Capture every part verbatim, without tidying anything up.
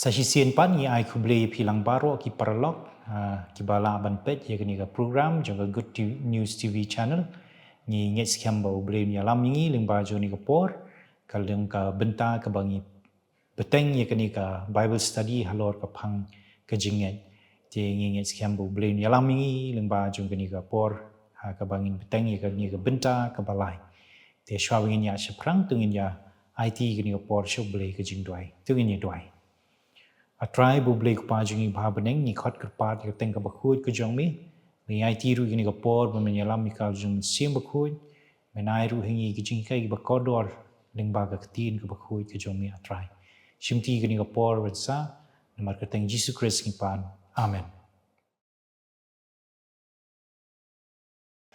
Sa shisien pat ngi ai khublei ïa phi lang baroh ki paralok, ah, kiba lah ban peit ïa kane ka program jong ka Good T-, News T V channel. Ngi ngeit skhem ba U Blei un ïalam ïa ngi lyngba jong kane ka por, ka long ka bynta kaba ngi bteng ïa kane ka Bible study halor ka phang ka jingngeit. Te ngi ngeit skhem ba U Blei un ïalam ïa ngi lyngba jong kane ka por, ha kaba ngin bteng ïa kane ka bynta kaba lai. Te shuwa ba ngin ïa shaphrang, to ngin ïa aiti kane ka por sha U Blei ka jingduwai. To ngin ïa duwai. A Trai, ba U Blei Kpa jong ngi ba ha bneng, ngi khot kyrpad ïa ka kyrteng kaba khuid ka jong me. Ngi aiti ruh ïa kane ka por ba men ïalam ïa ka jong u Mynsiem Bakhuid. Men ai ruh ha ngi ki jinghikai kiba kordor lyngba ka ktien kaba khuid ka jong me, A Trai. Shimti kane ka por ban sah, namar ka kyrteng Jisu Khrist ngi pan. Amen.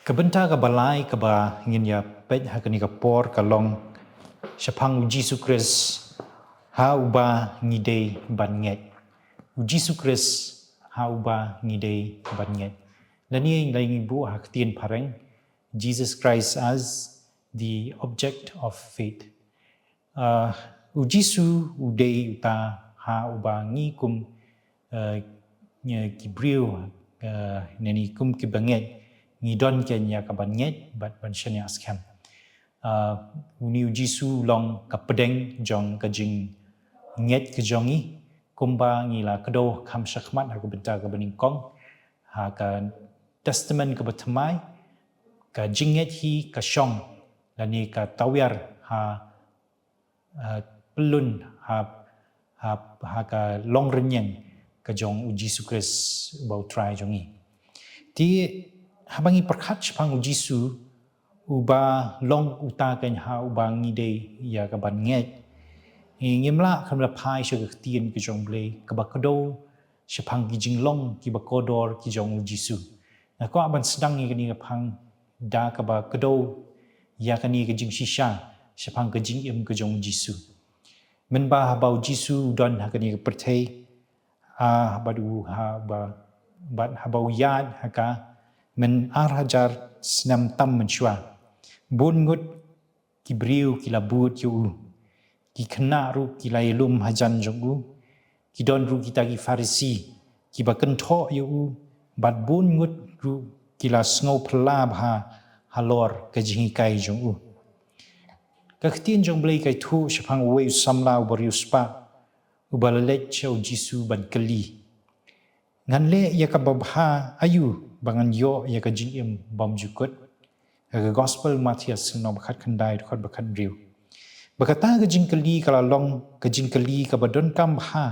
Ka bynta kaba lai kaba ngin ïa peit ha kane ka por ka long shaphang U Jisu Khrist, ha uba ngi dei ban ngeit. U Jisu Khrist, ha uba ngi dei ban ngeit. Lane lada ngi buh ha ka ktien phareng, Jesus Christ as the object of faith. Ah, U Jisu u dei uta ha uba ngi kum, eh, ngi ki briew, eh, lane kum kiba ngeit, ngi don keiñ ïa ka ban ngeit bad ban shaniah skhem. Ah, une U Jisu u long ka pdeng jong ka jingngeit ka jong ngi, kumba ngi la kdew kham shakhmat ha ka bynta kaba nyngkong, ha ka Testament kaba thymmai, ka jingngeit hi ka shong, lane ka tawiar ha, ha pyllun, ha, ha, ha ka longrynïeng ka jong U Jisu Khrist uba U Trai jong ngi. Te haba ngi pyrkhat shaphang U Jisu, uba long uta keiñ ha uba ngi dei ïa ka ban ngeit, ngi, ngim lah khlem da phai sha ka ktien ka jong U Blei kaba kdew shaphang ki jinglong kiba kordor ki jong U Jisu. Nga kwah ban sdang ïa kane ka phang da kaba kdew ïa kane ka jingshisha shaphang ka jingim ka jong U Jisu. Mynba haba U Jisu u don ha kane ka pyrthei, ah, bad u ha ba, bad haba u ïaid ha ka, myn ar hajar snem tam mynshuwa, bun ngut ki briew ki la bud ïa u. Ki khynnah ruh ki la ïalum hajan jong u. Ki don ruh kita ki Pharisi kiba kynthoh ïa u, bad bun ngut ruh ki la sngew phylla bha halor ka jinghikai jong u. Ka ktien jong U Blei ka ïathuh shaphang uwei u samla uba riewspah, uba la leit sha U Jisu ban kylli: Ngan leh ïa kaba bha aïu ba ngan ïoh ïa ka jingim bymjukut? Ha ka Gospel Mathaios lynnong ba khatkhyndai, dkhot ba khathynriew. Ba kata ka jingkylli ka la long ka jingkylli kaba donkam bha,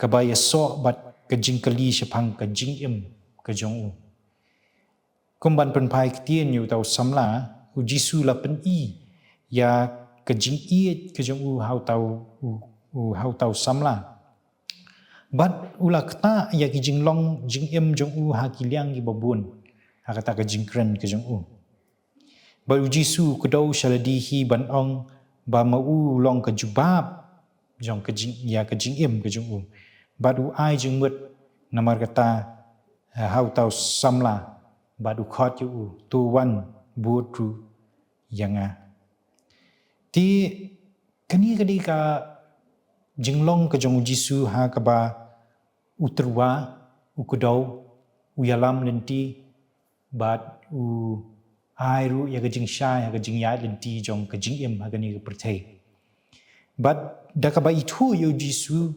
kaba ïasoh bad ka jingkylli shaphang ka jingim ka jong u. Kum ban pynphai ktien ïa uta u samla, U Jisu la pyni ïa ka jingïeit ka jong u ha uta u, u, u, ha uta u samla. Bad u la ktah ïa ki jinglong jingim jong u ha ki liang kiba bun, ha kata ka jingkren ka jong u. Bad U Jisu u kdew sha lade hi ban ong ba ma u u long ka jubab jong ka jing, ïa ka jingim ka jong u. Bad u ai jingmut namar kata, eh, ha uta u samla, bad u khot ïa u, to wan bud ruh ïa nga. Te kane ka dei ka jinglong ka jong U Jisu ha kaba u tyrwa, u kdew, u ïalam lynti, bad u ai ruh ïa ka jingshai ha ka jingïaid lynti jong ka jingim ha kane ka pyrthei. Bad da kaba ithuh ïa U Jisu,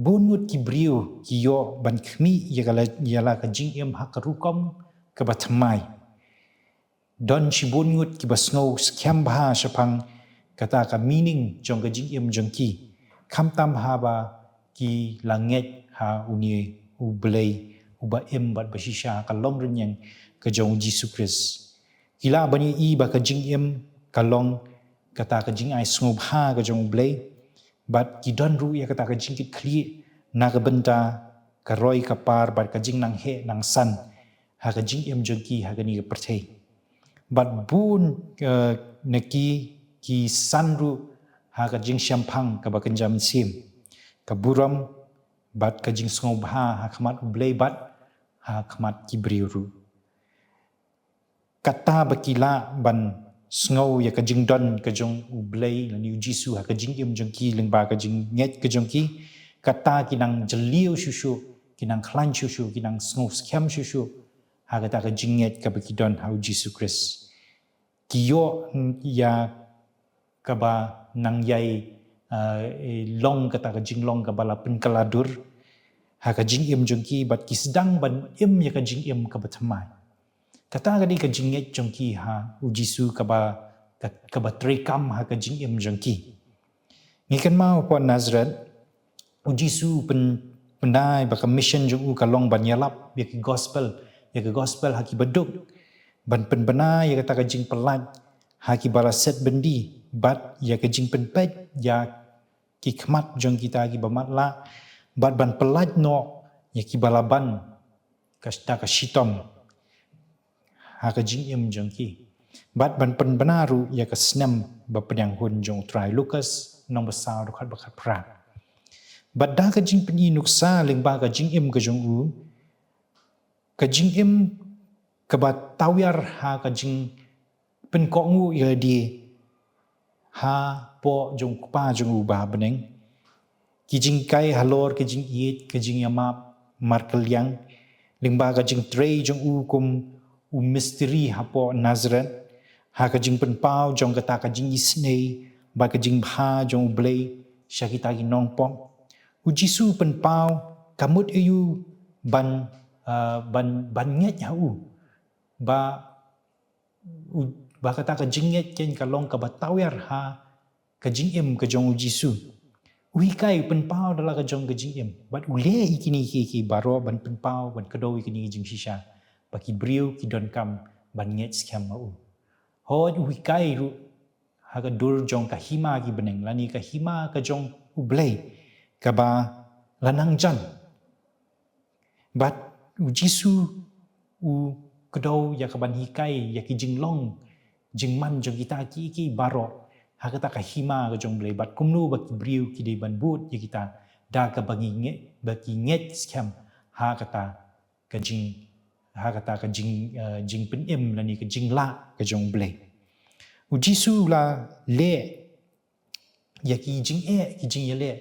bun ngut ki briew ki ïoh ban khmih ïa ka la, ïa la ka jingim ha ka rukom kaba thymmai. Don shibun ngut kiba sngew skhem bha shaphang kata ka meaning jong ka jingim jong ki, khamtam haba ki la ngeit ha une U Blei uba im bad ba shisha ha ka longrynïeng ka jong U Jisu Khrist. Ki lah ban ïohi ba ka jingim ka long kata ka jingai sngewbha ka jong U Blei, bad ki don ruh ïa kata ka jingkitkhlieh na ka bynta ka roi ka par bad ka jingnang heh nang san ha ka jingim jong ki ha kane ka pyrthei. Bad bun, eh, na ki, ki san ruh ha ka jingshemphang kaba kynja mynsiem, ka burom bad ka jingsngewbha ha khmat U Blei bad ha khmat ki briew ruh. Kata ba ki lah ban sngew ïa ka jingdon ka jong U Blei lane U Jisu ha ka jingim jong ki lyngba ka jingngeit ka jong ki, kata ki nang jylliew shuh shuh, ki nang khlaiñ shuh shuh, ki nang sngew skhem shuh shuh ha kata ka jingngeit kaba ki don ha U Jisu Khrist. Ki ïoh ïa kaba nang ïai, eh, long kata ka jinglong kaba la pynkylla dur ha ka jingim jong ki, bad ki sdang ban im ïa ka jingim kaba thymmai. Kata ka dei ka jingngeit jong ki ha U Jisu kaba, ka, kaba treikam ha ka jingim jong ki. Ngi kynmaw hapoh Nazareth, U Jisu u pyn, pynbna ba ka mission jong u ka long ban ïalap ïa ki gospel, ïa ka gospel ha ki baduk, ban pynbna ïa kata ka jingpyllait ha ki ba la set byndi, bad ïa ka jingpynpeit ïa ki khmat jong kita ki ba matlah, bad ban pyllait noh ïa ki ba la ban ka, da ka shitom ha ka jingim jong ki, bad ban pynbna ruh ïa ka snem ba pdiang hun jong U Trai. Lukas, nong ba saw, dkhot ba khatphra. Bad da ka jingpyni nuksa lyngba ka jingim ka jong u, ka jingim kaba tawiar ha ka jingpynkohnguh ïa lade hapoh jong U Kpa jong u ba ha bneng, ki jinghikai halor ka jingïeit, ka jingïamap markylliang, lyngba ka jingtrei jong u kum u mistri hapoh Nazareth, ha ka jingpynpaw jong kata ka jingisynei bad ka jingbha jong U Blei sha kita ki nongpop. U Jisu u pynpaw ka mut ïa u ban, ah, ban, ban ngeit ha u. Ba, u, ba kata ka jingngeit keiñ ka long kaba tawiar ha ka jingim ka jong U Jisu. U hikai, u pynpaw da la ka jong ka jingim. Bad u leh ïa kine kiei kiei baroh ban pynpaw, ban kdew ïa kine ki jingshisha, ba ki briew ki donkam ban ngeit skhem ha u. Hooid, u hikai ruh ha ka dur jong ka hima ki bneng lane ka hima ka jong U Blei kaba la nang jan. Bad U Jisu u kdew ïa ka ban hikai ïa ki jinglong jingman jong kita kiei kiei baroh ha kata ka hima ka jong U Blei, bad kumno ba ki briew ki dei ban bud ïa kita da kaba ngi ngeit, ba ki ngeit skhem ha kata ka jing, ha kata ka jing, eh, jingpynim lane ka jinglah ka jong U Blei. U Jisu u la leh ïa ki jingeh, ki jingïaleh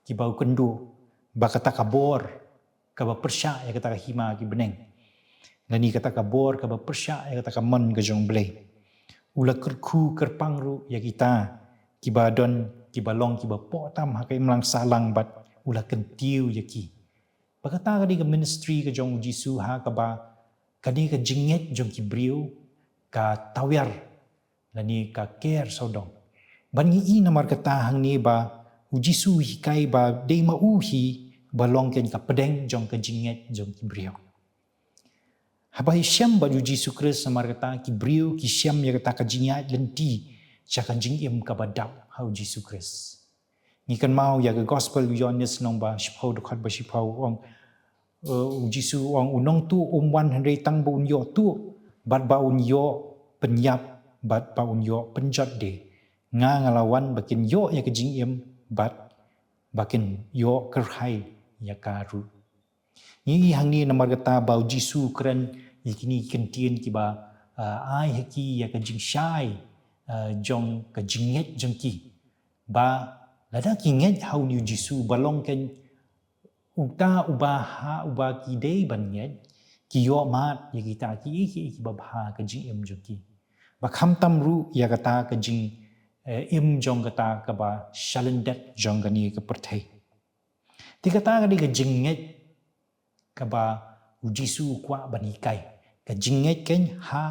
kiba u kynduh, ba kata ka bor kaba pyrshah ïa kata ka hima ki bneng, lane kata ka bor kaba pyrshah ïa kata ka mon ka jong U Blei. U la kyrkhu kyrpang ruh ïa kita kiba don, kiba long kiba poh tam ha ka imlang sahlang, bad u la kyntiew ïa ki. Ba kata ka dei ka ministry ka jong U Jisu, ha kaba ka dei ka jingngeit jong ki briew ka tawiar lane ka ker sawdong. Ban ngi i namar kata hangne ba U Jisu u hikai ba dei ma u hi ba long keiñ ka pdeng jong ka jingngeit jong ki briew. Haba ki shem bad U Jisu Khrist, namar kata ki briew ki shem ïa kata ka jingïaid lynti sha ka jingim kaba dap ha U Jisu Khrist. Ngi kynmaw ïa ka gospel u Ïoannis lynnong ba shiphew, dkhot ba shiphew, u ong, eh, U Jisu u ong, u nongtuh um wan hynrei tang ba un ïoh tuh, bad ba un ïoh pynïap, bad ba un ïoh pynjot de. Nga, nga la wan ba kin ïoh ïa ka jingim, bad ba kin ïoh kyrhai ïa ka ruh. Ngi i hangne namar kata ba U Jisu u kren ïa kine ki kyntien kiba, ah, ai ha ki ïa ka jingshai, ah, jong ka jingngeit jong ki. Ba lada ki ngeit ha une U Jisu ba long keiñ uta uba ha uba ki dei ban ngeit, ki ïoh mad ïa kita kiei kiei kiba bha ha ka jingim jong ki. Ba khamtam ruh ïa kata ka jing, eh, im jong kata kaba shalyndet jong kane ka pyrthei. Te kata ka dei ka jingngeit kaba U Jisu u kwah ban hikai. Ka jingngeit keiñ ha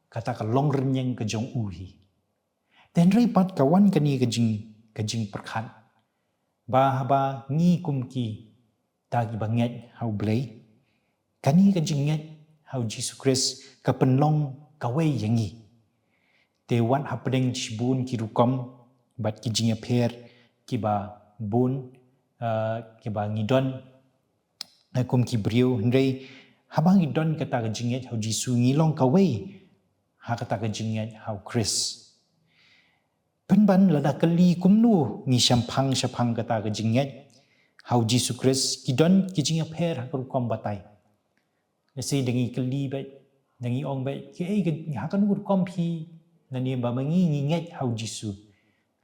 kata ka longrynïeng ka jong u hi. Te hynrei pat ka wan kane ka jing, ka jingpyrkhat, ba haba ngi kum kita kiba ngeit ha U Blei, kane ka jingngeit ha U Jisu Khrist ka pynlong kawei ïa ngi. Te wat hapdeng shibun ki rukom bad ki jingïapher kiba bun, eh, kiba ngi don, eh, kum ki briew, hynrei haba ngi don kata ka jingngeit ha U Jisu, ngi long kawei ha kata ka jingngeit ha U Khrist. Pynban lada kylli kumno ngi shemphang shaphang kata ka jingngeit ha U Jisu Khrist, ki don ki jingïapher ha ka rukom batai. Lehse da ngi kylli beit, da ngi ong beit, kiei ka, ha kano ka rukom phi Lane ba ma ngi ngi ngeit ha u Jisu.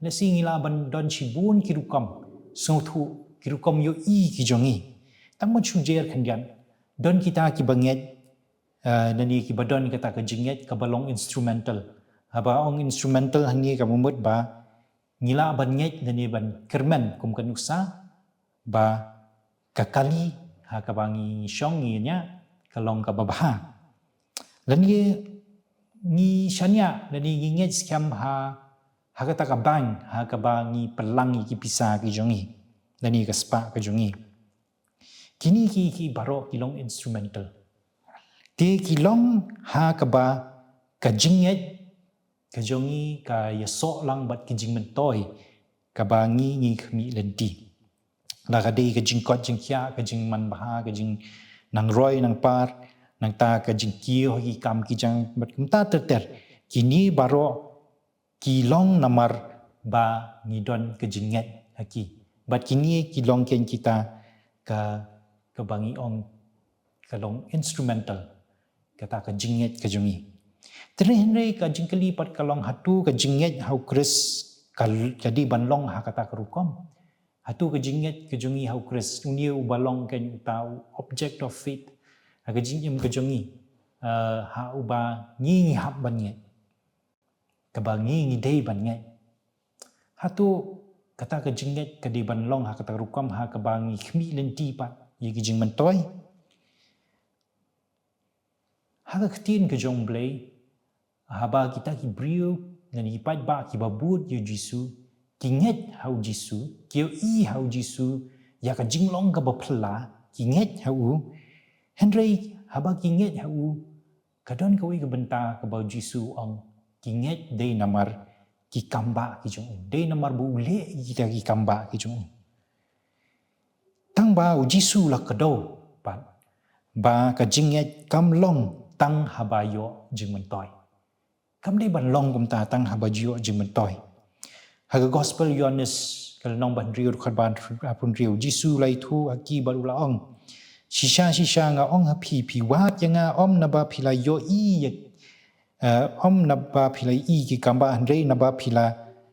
Lehse ngi lah ban don shibun ki rukom sngewthuh, ki rukom ïohi ki jong ngi. Tang ban shu jer khyndiat, don kita kiba ngeit, eh, lane kiba don kata ka jingngeit kaba long instrumental. Haba ong instrumental hangne ka mut ba ngi lah ban ngeit lane ban kyrmen kum ka nuksa ba ka kali ha kaba ngi shong ngi ñiah ka long kaba bha. Lane ngi shaniah lane ngi ngeit skhem ha, ha kata ka bank ha kaba ngi pynlang ïa ki pisa ki jong ngi lane ka spah ka jong ngi. Kine ki, ki baroh ki long instrumental. Te ki long ha kaba ka jingngeit ka jong ngi ka ïasoh lang bad ki jingmyntoi kaba ngi ngi khmih lynti. La ka dei ka jingkoit jingkhiah, ka jingmanbha, ka jingnangroi nangpar, nangta ka jingkiew ha ki kam ki jam bad kumta ter ter. Kine baroh ki long namar ba ngi don ka jingngeit ha ki. Bad kine ki long keiñ kita ka, kaba ngi ong ka long instrumental, kata ka jingngeit ka jong ngi. Te hynrei ka jingkylli pat ka long hato ka jingngeit ha u Khrist ka, ka dei ban long ha kata ka rukom. Hato ka jingngeit ka jong ngi ha u Khrist, une uba long keiñ uta u object of faith ha ka jingim ka jong ngi, eh, ha uba ngi ngi hap ban ngeit, kaba ngi ngi dei ban ngeit. Hato kata ka jingngeit ka dei ban long ha kata ka rukom ha kaba ngi khmih lynti pat ïa ki jingmyntoi? Ha ka ktien ka jong u Blei, haba kita ki briew lane ki paidbah kiba bud ïa u Jisu ki ngeit ha u Jisu, ki ïohi ha u Jisu ïa ka jinglong kaba phylla, ki ngeit ha u. Hynrei haba ki ngeit ha u, ka don kawei ka bynta kaba u Jisu u ong ki ngeit dei namar ki kambah ki jong u, dei namar ba u leh ïa kita ki kambah ki jong u. Tang ba u Jisu u la kdew pat ba ka jingngeit kam long tang haba ïoh jingmyntoi. Kam dei ban long kumta tang haba ïoh jingmyntoi. Ha ka Gospel Ïoannis ka lynnong ba hynriew, dkhot ba arphew hynriew, u Jisu u la ïathuh ha ki bad u la ong, shisha shisha nga ong ha phi, phi wad ïa nga ym naba phi la ïohi ïa, eh, ym naba phi la ïohi ki kambah, hynrei naba phi la,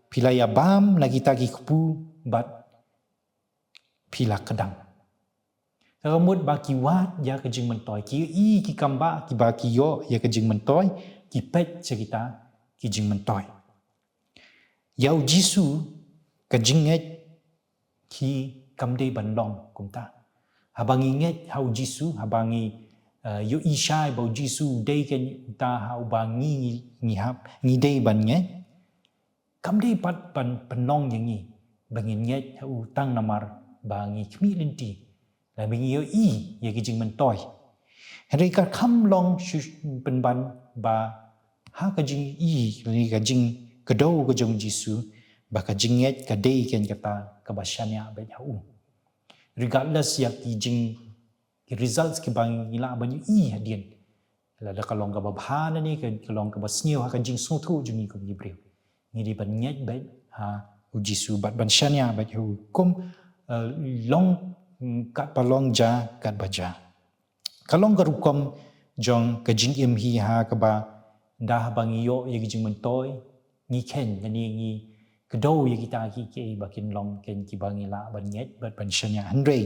phi la ïabam na kita ki kpu bad phi la kdang. Ka mut ba ki wad ïa ka jingmyntoi, ki ïohi ki kambah kiba ki ïoh ïa ka jingmyntoi, ki peit sha kita ki jingmyntoi. Ïa u Jisu ka jingngeit ki kam dei ban long kumta. Haba ngi ngeit ha u Jisu, haba ngi, eh, ïohi shai ba u Jisu u dei keiñ uta ha uba ngi ngi, ngi hap, ngi dei ban ngeit. Kam dei pat ban pynlong ïa ngi ba ngin ngeit ha u tang namar ba ngi khmih lynti, lane ba ngi ïohi ïa ki jingmyntoi. Hynrei ka kham long shu pynban ba ha ka jingïohi lane ka jingkdew ka jong u Jisu, ba ka jingngeit ka dei keiñ kata kaba shaniah beit ha u. Regardless ïa ki jing, ki results kiba ngi lah ban ïohi hadien, lada ka long kaba bha lane ka, ka long kaba sniew ha ka jingsngewthuh jong ngi kum ki briew, ngi dei ban ngeit beit ha u Jisu bad ban shaniah beit ha u kum, eh, long, mm, katba long, jia katba jia. Ka long ka rukom jong ka jingim hi ha kaba da haba ngi ïoh ïa ki jingmyntoi, ngi kheiñ lane ngi kdew ïa kita ki, ki, ba kin long keiñ kiba ngi lah ban ngeit bad ban shaniah. Hynrei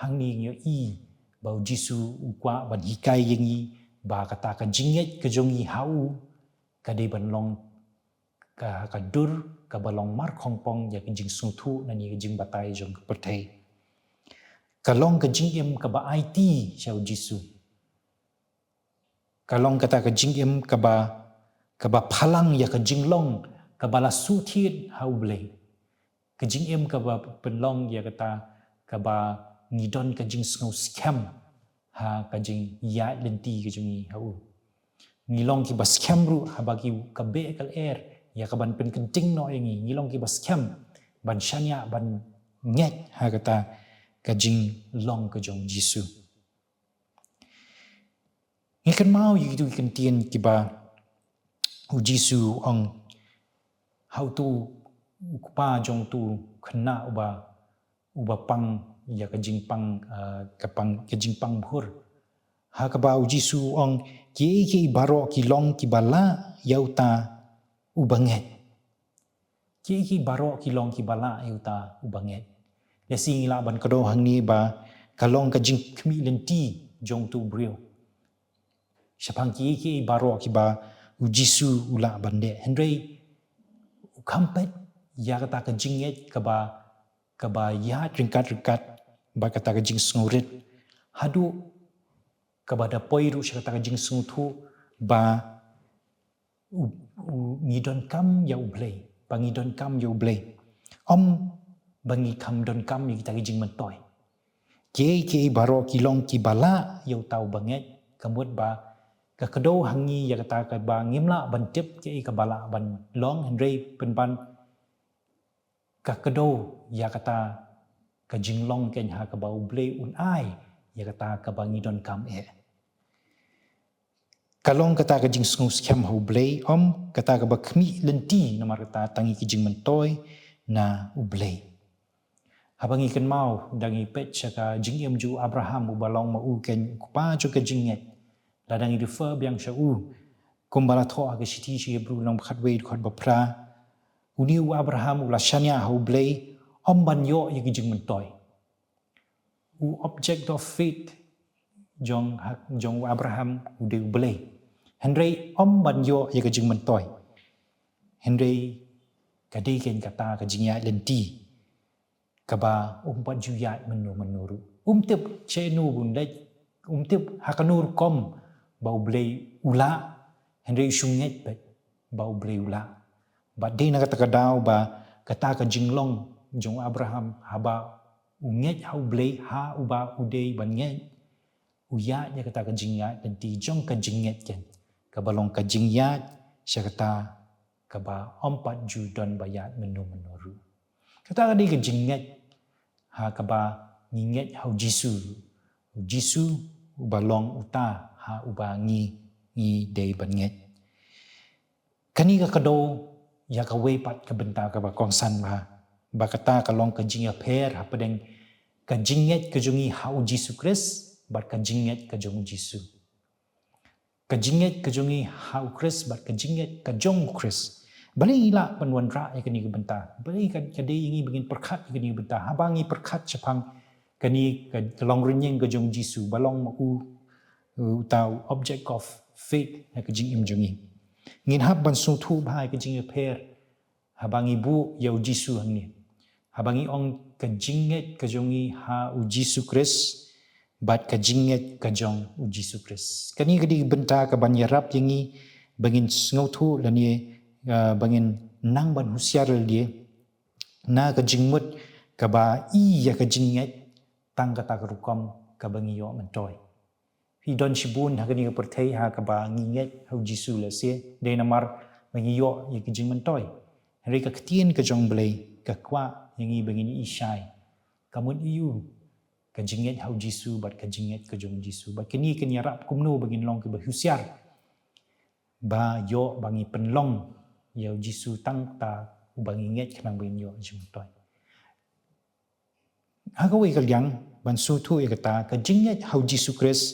hangne ngi ïohi ba u Jisu u kwah ban hikai ïa ngi ba kata ka jingngeit ka jong ngi ha u ka dei ban long ka, ka dur kaba long markhongpong ïa ka jingsngewthuh lane ka jingbatai jong ka pyrthei. Ka long ka jingim kaba aiti sha u Jisu. Ka long kata ka jingim kaba, kaba phalang ïa ka jinglong kaba la shu thied ha u Blei. Ka jingim kaba pynlong ïa kata kaba ngi don ka jingsngew skhem ha ka jingïaid lynti ka jong ngi ha u. Ngi long kiba skhem ruh haba ki, ka beh ka lyer ïa kaban pynkynting noh ïa ngi, ngi long kiba skhem ban shaniah ban ngeit ha kata ka jinglong ka jong u Jisu. Ngi kynmaw ïa kitu ki kyntien kiba u Jisu u ong ha utu u kpa jong utu u khynnah uba, uba pang ïa ka jingpang, ah, ka pang, ka jingpang bhur. Ha kaba u Jisu u ong, kiei kiei baroh ki long kiba lah ïa uta u bangeit. Ki, ki baroh ki long ki ba lah ïa uta u bangeit. Lehse ngi lah ban kdew hangne ba ka long ka jingkhmih lynti jong utu u briew. Shaphang ki, ki baroh ki ba u Jisu u lah ban leh. Hynrei u kham peit ïa kata ka jingngeit kaba, kaba ïaid ryngkat ryngkat bad kata ka jingsngewrit. Haduh kaba da poi ruh sha kata ka jingsngewthuh ba u, u, ngi donkam ïa u Blei, ba ngi donkam ïa u Blei. Ym ba ngi kham donkam ïa kita ki jingmyntoi. Ki, ki baroh ki long ki ba lah ïa uta u bangeit, ka mut ba ka kdew ha ngi ïa kata kaba ngim lah ban tip ki, kaba lah ban long, hynrei pynban ka kdew ïa kata ka jinglong keiñ ha kaba u Blei un ai ïa kata kaba ngi donkam eh. Ka long kata ka jingsngewskhem ha u Blei, ym kata kaba khmih lynti namar kata tang ïa ki jingmyntoi na u Blei. Haba ngi kynmaw, da ngi peit sha ka jingim jong u Abraham uba long ma u keiñ u kpa jong ka jingngeit. Lada ngi refer biang sha u, kumba la thoh ha ka shithi sha ki Hebru lynnong ba khatwei dkhot ba phra, une u Abraham u la shaniah ha u Blei, ym ban ïoh ïa ki jingmyntoi. U object of faith jong ha, jong u Abraham u dei u Blei. Hynrei ym ban ïoh ïa ka jingmyntoi. Hynrei ka dei keiñ kata ka jingïaid lynti kaba um pat ju ïaid mynno mynno ruh. Um tip shano bun leit, um tip ha kano rukom ba u Blei u lah, hynrei u shu ngeit beit ba u Blei u lah. Bad dei na kata ka daw ba kata ka jinglong jong u Abraham haba u ngeit ha u Blei ha uba u dei ban ngeit, u ïaid ïa kata ka jingïaid lynti jong ka jingngeit keiñ, kaba long ka jingïaid sha kata kaba ym pat ju don ba ïaid mynno mynno ruh. Kata ka dei ka jingngeit ha kaba ngi ngeit ha u Jisu. U Jisu uba long uta ha uba ngi, ngi dei ban ngeit. Kane ka kdew ïa kawei pat ka bynta kaba kongsan bha, ba kata ka long ka jingïapher hapdeng ka jingngeit ka jong ngi ha u Jisu Khrist bad ka jingngeit ka jong u Jisu. Ka jingngeit ka jong ngi ha u Khrist bad ka jingngeit ka jong u Khrist. Balei ngi lah ban wanrah ïa kane ka bynta? Balei ka, ka dei ïa ngi ba ngin pyrkhat ïa kane ka bynta? Haba ngi pyrkhat shaphang kane ka, ka longrynïeng ka jong u Jisu, ba long ma u, uta u object of faith ha ka jingim jong ngi. Ngin hap ban sngewthuh bha ïa ka jingïapher haba ngi buh ïa u Jisu hangne. Haba ngi ong ka jingngeit ka jong ngi ha u Jisu Khrist bad ka jingngeit ka jong u Jisu Khrist. Kane ka dei ka bynta kaban ïarap ïa ngi ba ngin sngewthuh lane, ah, ba ngin nang ban husiar lade na ka jingmut kaba i ïa ka jingngeit tang kata ka rukom kaba ngi ïoh myntoi. Phi don shibun ha kane ka pyrthei ha kaba ngi ngeit ha u Jisu lehse dei namar ba ngi ïoh ïa ka jingmyntoi. Hynrei ka ktien ka jong u Blei ka kwah ïa ngi ba ngin ïohi shai ka mut ïa u, ka jingngeit ha u Jisu bad ka jingngeit ka jong u Jisu. Bad kane kan ïarap kumno ba ngin long kiba husiar ba ïoh ba ngi pynlong ïa u Jisu tang uta uba ngi ngeit khnang ba ngin ïoh jingmyntoi. Ha kawei ka liang ban sngewthuh ïa kata, ka jingngeit ha u Jisu Khrist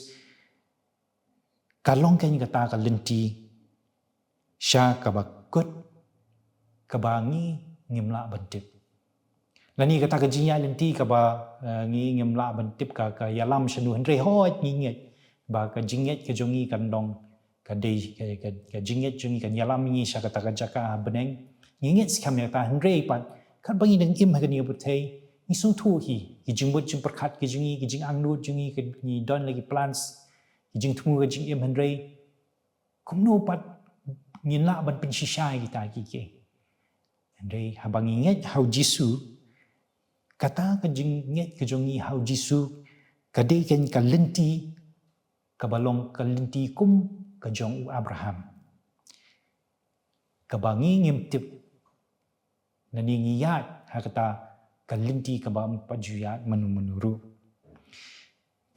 ka long keiñ kata ka lynti sha kaba kut kaba ngi ngim lah ban tip. Lane kata ka jingïaid lynti kaba, eh, ngi ngim lah ban tip ka, ka ïalam shano, hynrei hooid ngi ngeit ba ka jingngeit ka jong ngi kan long ka dei ka, ka, ka jingngeit jong ngi kan ïalam ïa ngi sha kata ka jaka ha bneng. Ngi ngeit skhem ïa kata, hynrei pat katba ngi dang im ha kane ka pyrthei ngi sngewthuh hi ki jingmut jingpyrkhat ki jong ngi, ki jingangnud jong ngi, ki, ngi don la ki plans, ki jingthmu ka jingim, hynrei kumno pat ngin lah ban pynshisha ïa kita kiei kiei? Hynrei haba ngi ngeit ha u Jisu, kata ka jingngeit ka jong ngi ha u Jisu ka dei keiñ ka lynti kaba long ka lynti kum ka jong u Abraham, kaba ngi ngim tip lane ngi ïaid ha kata ka lynti kaba ym pat ju ïaid mynno mynno ruh.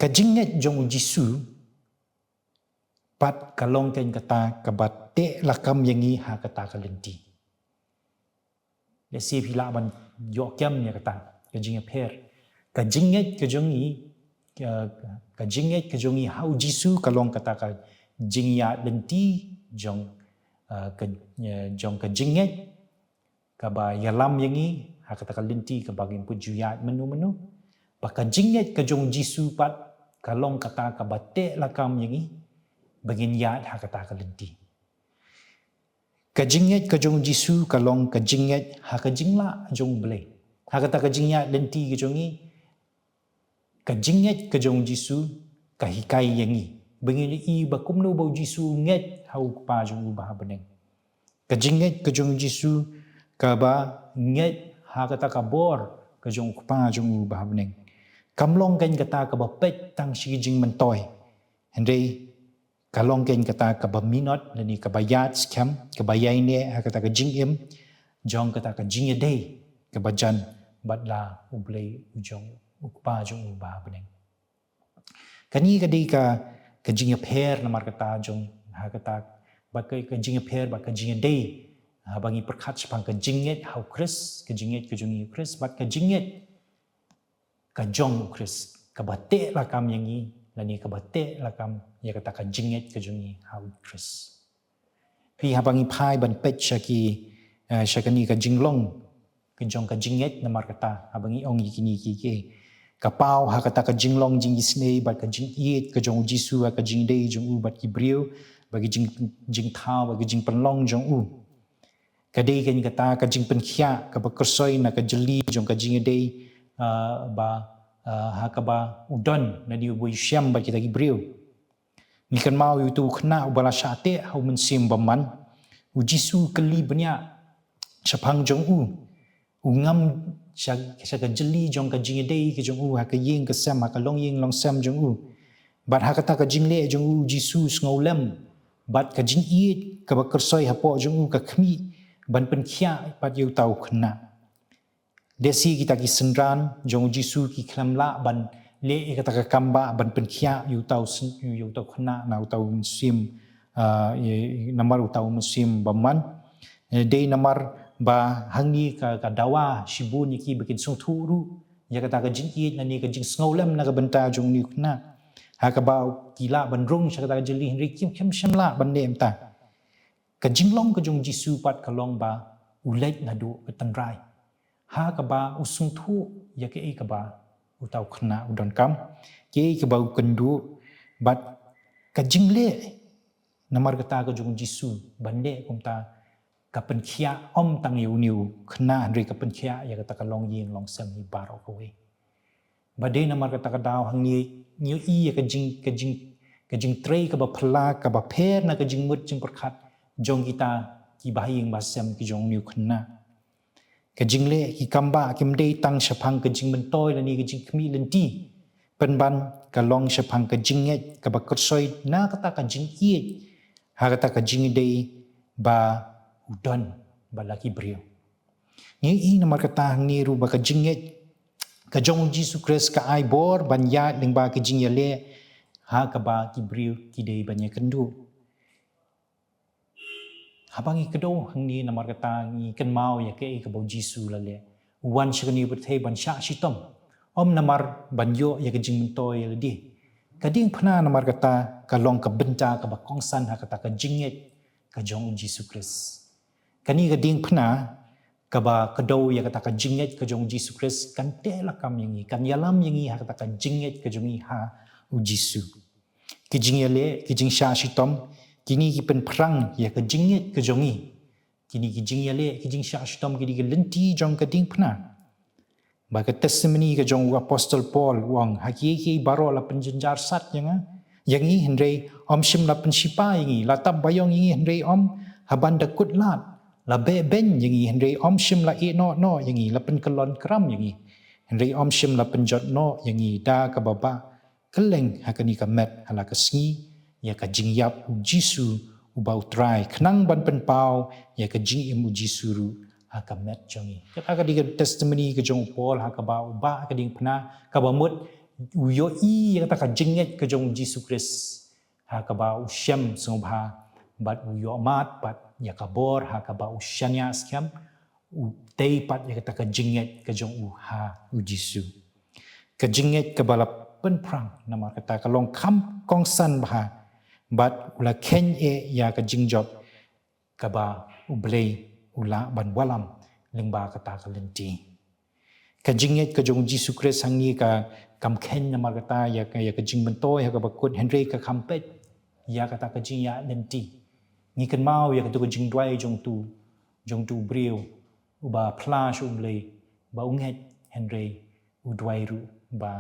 Ka jingngeit jong u Jisu pat ka long keiñ kata kaba teh lakam ïa ngi ha kata ka lynti. Lehse phi lah ban ïoh kem ïa kata ka jingïapher. Ka jingngeit ka jong ngi, ka, ka jingngeit ka jong ngi ha u Jisu ka long kata ka jingïaid lynti jong eh, ka, eh, jong ka jingngeit kaba ïalam ïa ngi ha kata ka lynti kaba ngim pat ju ïaid mynno mynno. Ba ka jingngeit ka jong u Jisu pat ka long kata kaba teh lakam ïa ngi ba ngin ïaid ha kata ka lynti. Ka jingngeit ka jong u Jisu ka long ka jingngeit ha ka jinglah jong u Blei. Ha kata ka jingïaid lynti ka jong ngi, ka jingngeit ka jong u Jisu ka hikai ïa ngi ba ngin ïohi ba kumno ba u Jisu u ngeit ha u Kpa jong u ba ha bneng. Ka jingngeit ka jong u Jisu kaba ngeit ha kata ka bor ka jong u Kpa jong u ba ha bneng. Kam long kein kata kaba peit tang sha ki jingmyntoi, hynrei ka long kein kata kaba minot lane kaba ïaid skhem, kaba ïaineh ha kata ka jingim jong kata ka jingïadei kaba jan bad la u Blei u jong u Kpa jong u ba ha bneng. Kane ka dei ka, ka jingïapher namar kata jong, ha kata, bad ka, ka jingïapher bad ka jingïadei haba ngi pyrkhat shaphang ka jingngeit ha u Khrist, ka jingngeit ka jong ngi ha u Khrist bad ka jingngeit ka jong u Khrist kaba teh lakam ïa ngi lane kaba teh lakam ïa kata ka jingngeit ka jong ngi ha u Khrist. Phi, haba ngi phai ban peit sha ki, eh, sha kane ka jinglong ka jong ka jingngeit namar kata, haba ngi ong ïa kine ki, ki, ka paw ha kata ka jinglong jingisynei bad ka jingïeit ka jong u Jisu ha ka jingïadei jong u bad ki briew, bad ki jing, jingthaw bad ki jingpynlong jong u. Ka dei kein kata ka jingpynkhiah kaba kyrsoi na ka jylli jong ka jingïadei, ah, ba, ah, ha kaba u don na di u ba u shem bad kita ki briew. Ngi kynmaw ïa uto u khynnah uba la shah teh ha u mynsiem bymman. U Jisu u kylli bniah shaphang jong u. U ngam sha, sha ka jylli jong ka jingïadei ka jong u ha ka ïing ka sem, ha ka longïing longsem jong u. Bad ha kata ka jingleh jong u, u Jisu u sngewlem bad ka jingïeit kaba kyrsoi hapoh jong u ka khmih ban pynkhiah pat ïa uta u khynnah. Lehse kita ki synran jong u Jisu ki khlem lah ban leh ïa kata ka kam ba ban pynkhiah ïa uta u syn-, ïa uta u khynnah na uta u mynsiem, ah, ïa, namar uta u mynsiem bymman. Eh, dei namar ba hangne ka, ka dawa shibun ïa ki ba kin sngewthuh ruh ïa kata ka jingïeit lane ka jingsngewlem na ka bynta jong une u khynnah. Ha kaba ki lah ban rung sha kata ka jylli hynrei kim, kim shym lah ban leh kumta. Ka jinglong ka jong u Jisu pat ka long ba u leit naduh ka tynrai ha kaba u sngewthuh ïa kaei kaba uta u khynnah u donkam, kaei kaba u kynduh, bad ka jingleh namar kata ka jong u Jisu ban leh kumta ka pynkhiah ym tang ïa une u khynnah hynrei ka pynkhiah ïa kata ka longïing longsem hi baroh kawei. Ba dei namar kata ka daw hangne ngi ïohi ïa ka jing, ka jing, ka jingtrei kaba phylla, kaba pher na ka jingmut jingpyrkhat jong kita ki bahaïing bahasem ki jong une u khynnah. Ka jingleh ki kam ba kim dei tang shaphang ka jingmyntoi lane ka jingkhmih lynti. Pynban ka long shaphang ka jingngeit kaba kyrsoi na kata ka jingïeit ha kata ka jingïadei ba u don bad la ki briew. Ngi ïohi namar kata hangne ruh ba ka jingngeit ka jong u Jisu Khrist ka ai bor ban ïaid lyngba ka jingïaleh ha kaba ki briew ki dei ban ïakynduh. Haba ngi kdew hangne namar kata ngi kynmaw ïa kaei kaba u Jisu u la leh. U wan sha kane ka pyrthei ban shah shitom, ym namar ban ïoh ïa ka jingmyntoi ïa lade. Ka diengphna namar kata ka long ka bynta kaba kongsan ha kata ka jingngeit ka jong u Jisu Khrist. Kane ka diengphna kaba kdew ïa kata ka jingngeit ka jong u Jisu Khrist kan teh lakam ïa ngi, kan ïalam ïa ngi ha kata ka jingngeit ka jong ngi ha u Jisu. Ki jingïaleh, ki jingshah shitom, kine ki pynphrang ïa ka jingngeit ka jong ngi. Kine ki jingïaleh, ki jingshah shitom, kine ki lynti jong ka diengphna. Ba ka testimony ka jong u Apostol Paul u ong, ha kiei kiei baroh la pynjynjar sat ïa nga, ïa ngi hynrei ym shym la pynshipa ïa ngi, la tap baïong ïa ngi hynrei ym haban da kut lad, la beh beiñ ïa ngi hynrei ym shym la ïeh noh noh ïa ngi, la pynkyllon kram ïa ngi hynrei ym shym la pynjot noh ïa ngi da kaba bah kylleng ha kane ka met ha la ka sngi ïa ka jingïap u Jisu uba u Trai, khnang ban pynpaw ïa ka jingim u Jisu ruh ha ka met jong ngi. Kata ka dei ka testimony ka jong u Paul ha kaba u bah ka diengphna, kaba mut u ïohi ïa kata ka jingngeit ka jong u Jisu Khrist ha kaba u shem sngewbha bad u ïohmad pat ïa ka bor ha kaba u shaniah skhem, u tei pat ïa kata ka jingngeit ka jong u ha u Jisu. Ka jingngeit kaba la pynphrang namar kata ka long kham kongsan bha bad u la kheiñ eh ïa ka jingjop. kaba U Blei u lah ban wallam lyngba kata ka lynti. Ka jingngeit ka jong U Jisu Khrist ha ngi ka kam kheiñ namar kata ïa ka, ïa ka jingmyntoi ha kaba kut, hynrei ka kam peit ïa kata ka jingïaid lynti. Ngi kynmaw ïa katu ka jingduwai jong utu, jong utu u briew uba phla sha U Blei ba u ngeit, hynrei u duwai ruh ba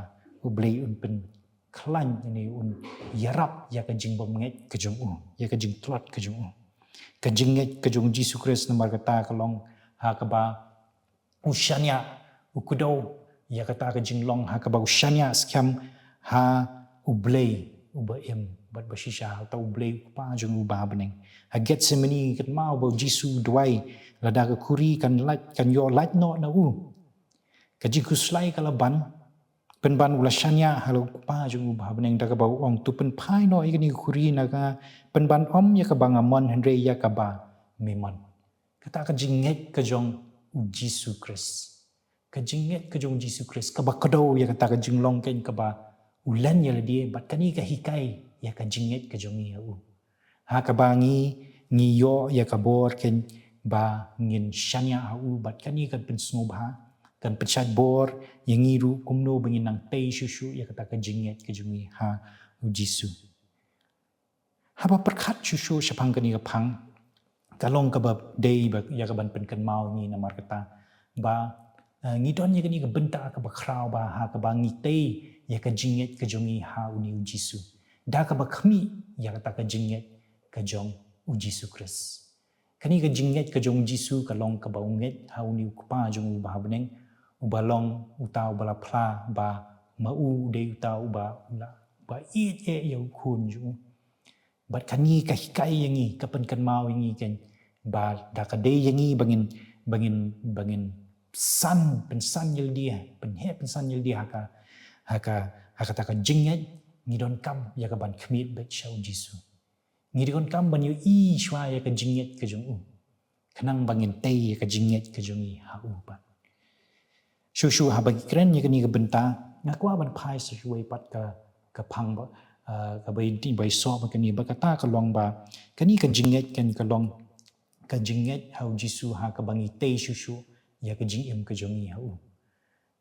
U Blei un pynkhlaiñ, ne un ïarap ïa ka jingbymngeit ka jong u, ïa ka jingtlot ka jong u. Ka jingngeit ka jong U Jisu Khrist namar kata ka long ha kaba u shaniah, u kdew ïa kata ka jinglong ha kaba u shaniah skhem ha U Blei uba im bad ba shisha, ha uta U Blei U Kpa jong u uba ha bneng. Ha Gethsemane ngi kynmaw ba U Jisu u duwai, lada ka khuri kan lait, kan ïoh lait noh na u. Ka jingkhuslai ka la ban, pynban u la shaniah ha la U Kpa jong u uba ha bneng da kaba u ong, to pynphai noh ïa kane ka khuri na nga, pynban ym ïa kaba nga mon hynrei ïa kaba me mon. Kata ka jingngeit ka jong U Jisu Khrist. Ka jingngeit ka jong U Jisu Khrist kaba kdew ïa kata ka jinglong keiñ kaba u len ïa lade, bad kane ka hikai ïa ka jingngeit ka jong ngi ha u. Ha kaba ngi, ngi ïoh ïa ka bor keiñ ba ngin shaniah ha u, bad kane kan pynsngewbha, kan pynshait bor ïa ngi ruh kumno ba ngin nang tei shuh shuh ïa kata ka jingngeit ka jong ngi ha U Jisu. Haba pyrkhat shuh shuh shaphang kane ka phang, ka long kaba dei ba ïa kaban pynkynmaw ngi namar kata ba, eh, ngi don ïa kane ka bynta kaba khraw ba ha kaba ngi tei ïa ka jingngeit ka jong ngi ha une U Jisu, da kaba khmih ïa kata ka jingngeit ka jong U Jisu Khrist. Kane ka jingngeit ka jong U Jisu ka long kaba u ngeit ha une U Kpa jong u uba ha bneng, uba long uta uba la phla ba ma u u dei uta uba, uba ïeit eh ïa u khun jong u. Bad kane ka hikai ïa ngi, ka pynkynmaw ïa ngi keiñ ba da ka dei ïa ngi ba ngin, ba ngin, ba ngin san, pynsan ïa lade, pynheh pynsan ïa lade ha ka, ha ka, ha kata ka jingngeit, ngi donkam ïa kaban khmih beit sha U Jisu. Ngi donkam ban ïohi shuwa ïa ka jingngeit ka jong u, khnang ba ngin tei ïa ka jingngeit ka jong ngi ha u pat. Shuh shuh haba ngi kren ïa kane ka bynta, nga kwah ban phai sa shuwei pat ka, ka phang ba, ah, kaba i, ba i soh ba kane, ba kata ka long ba kane ka jingngeit keiñ ka long ka jingngeit ha U Jisu ha kaba ngi tei shuh shuh ïa ka jingim ka jong ngi ha u.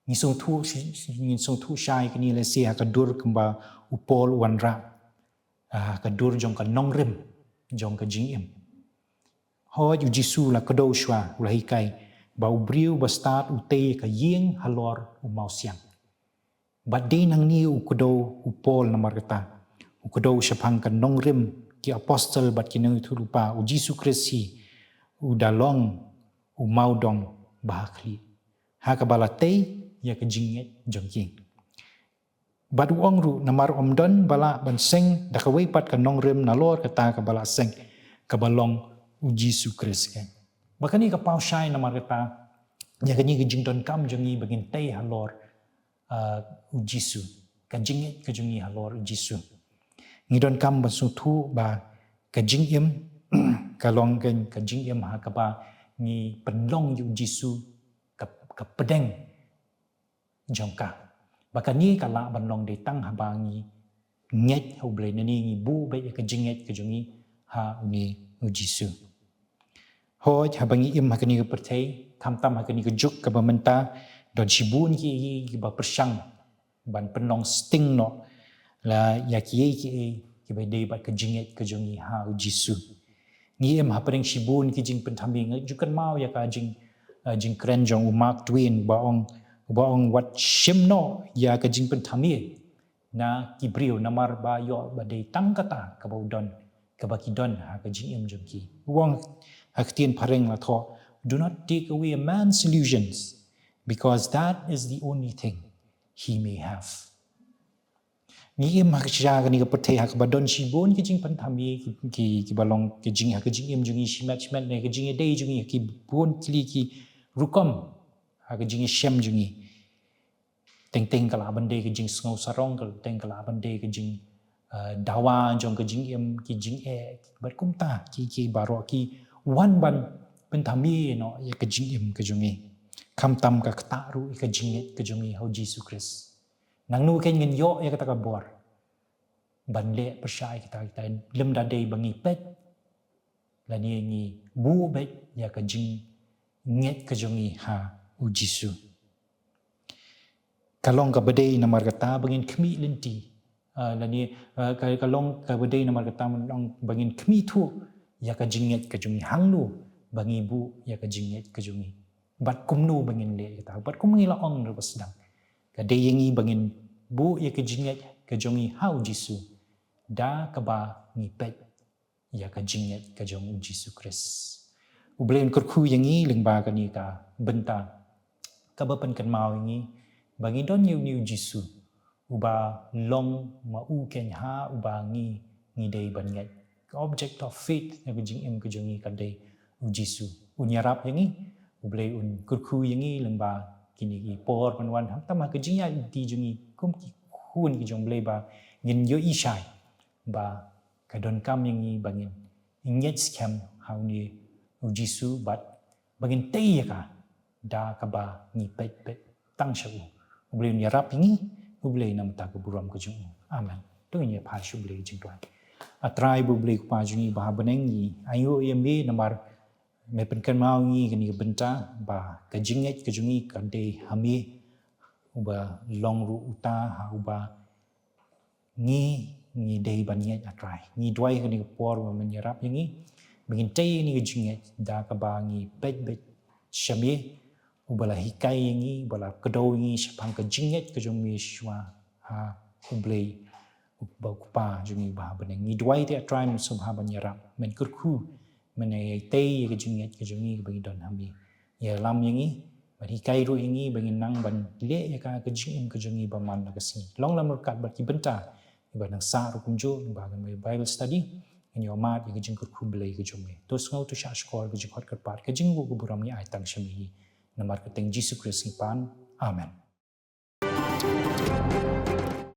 Ngi sngewthuh shi, shi, ngi sngewthuh shai kane lehse ha ka dur kumba u Paul u wanrah, ah, ka dur jong ka nongrim jong ka jingim. Hooid, U Jisu u la kdew shuwa, u la hikai ba u briew ba stad u tei ka ïing halor u mawsiang. Bad dei nangne u kdew u Paul namar kata, u kdew shaphang ka nongrim ki apostol bad ki nongïathuhlypa, U Jisu Khrist hi u da long u mawdong ba ha khlieh, ha kaba la tei ïa ka jingngeit jong ki. Bad u ong ruh, namar ym don ba lah ban seng da kawei pat ka nongrim nalor kata kaba la seng, kaba long U Jisu Khrist keiñ. Ba kane ka paw shai namar kata ïa kane ka jingdonkam jong ngi ba ngin tei halor, ah, U Jisu, ka jingngeit ka jong ngi halor U Jisu. Ngi donkam ban sngewthuh ba ka jingim ka long keiñ ka jingim ha kaba ngi pynlong ïa U Jisu ka, ka pdeng jong ka. Ba kane ka lah ban long dei tang haba ngi ngeit ha U Blei, ne ngi buh beit ïa ka jingngeit ka jong ngi ha une U Jisu. Hooid, haba ngi im ha kane ka pyrthei, khamtam ha kane ka juk kaba mynta, don shibun kiei kiei kiba pyrshang ban pynlong sting noh la ïa kiei kiei kiba dei bad ka jingngeit ka jong ngi ha U Jisu. Ngi im hapdeng shibun ki jingpynthame, nga ju kynmaw ïa ka jing, eh, jingkren jong u Mark Twain, uba ong, uba ong, wat shim noh ïa ka jingpynthame na ki briew, namar ba ïoh ba dei tang kata kaba u don, kaba ki don ha ka jingim jong ki. U ong ha ka ktien phareng la thoh, do not take away a man's illusions, because that is the only thing he may have. Ngi im ha ka sha kane ka pyrthei ha kaba don shibun ki jingpynthame, ki, ki, kiba long ki jing, ha ka jingim jong ngi shimet shimet, ne ka jingïadei jong ngi, ki bun tylli ki rukom ha ka jingïashem jong ngi. Teng teng ka lah ban dei ka jingsngew sarong, ka teng ka lah ban dei ka jing, eh, dawa jong ka jingim, ki jingeh bad kumta ki, ki baroh ki wan ban pynthame noh ïa ka jingim ka jong ngi. Khamtam ka ktah ruh ïa ka jingngeit ka jong ngi ha U Jisu Khrist. Nangno keiñ ngin ïoh ïa kata ka bor ban leh pyrshah ïa kita, kita lymda dei ba ngi peit lane ngi buh beit ïa ka jingngeit ka jong ngi ha u Jisu. Ka long kaba dei namar kata ba ngin khmih lynti. Ah, lane, ah, ka, ka long kaba dei namar kata ba ngin khmih thuh ïa ka jingngeit ka jong ngi hangno ba ngi buh ïa ka jingngeit ka jong ngi. Bad kumno ba ngin leh kata. Bad kum ngi la ong na ba sdang. Ka dei ïa ngi ba ngin buh ïa ka jingngeit ka jong ngi ha u Jisu. Da kaba ngi peit ïa ka jingngeit ka jong u Jisu Khrist. U Blei un kyrkhu ïa ngi lyngba kane ka bynta kaba pynkynmaw ïa ngi ba ngi don ïa une u Jisu uba long ma u keiñ ha uba ngi ngi dei ban ngeit. Ka object of faith ïa ka jingim ka jong ngi ka dei u Jisu. Un ïarap ïa ngi, u Blei un kyrkhu ïa ngi lyngba kine ki por ban wan, hangta ma ka jingïaid lynti jong ngi kum ki khun ki jong u Blei ba ngin ïohi shai ba ka donkam ïa ngi ba ngin ngeit skhem ha une u Jisu bad ba ngin tei ïa ka da kaba ngi peit beit tang sha u. U Blei un ïarap ïa ngi, u Blei na ka bynta ka burom ka jong u. Amen. To ngin ïa phai sha u Blei jingduwai. A Trai bad u Blei u Kpa jong ngi uba ha bneng, ngi ainguh ïa me namar me pynkynmaw ïa ngi kane ka bynta ba ka jingngeit ka jong ngi ka dei ha me, uba long ruh uta ha uba ngi ngi dei ban ngeit, A Trai. Ngi duwai kane ka por ba men ïarap ïa ngi ba ngin tei ïa kane ka jingngeit da kaba ngi peit beit sha me, uba la hikai ïa ngi, uba la kdew ïa ngi shaphang ka jingngeit ka jong me shuwa ha u Blei uba u Kpa jong ngi uba ha bneng. Ngi duwai te, A Trai, men sngewbha ban ïarap, men kyrkhu, men ïa tei ïa ka jingngeit ka jong ngi ba ngi don ha me. Ïalam ïa ngi bad hikai ruh ïa ngi ba ngin nang ban leh ïa ka ka jingim ka jong ngi ba man la ka sngi. Long lang ryngkat bad ki bynta kiba nang sah ruh kumjuh, ba ngan ïa Bible study, ngin ïa mad ïa ka jingkyrkhu Blei ka jong me. To sngew, to shahshkor, ka jingkhot kyrpad, ka jingkyrkhu ka burom ngi ai tang sha me hi. Namar ka kyrteng Jisu Khrist ngi pan. Amen.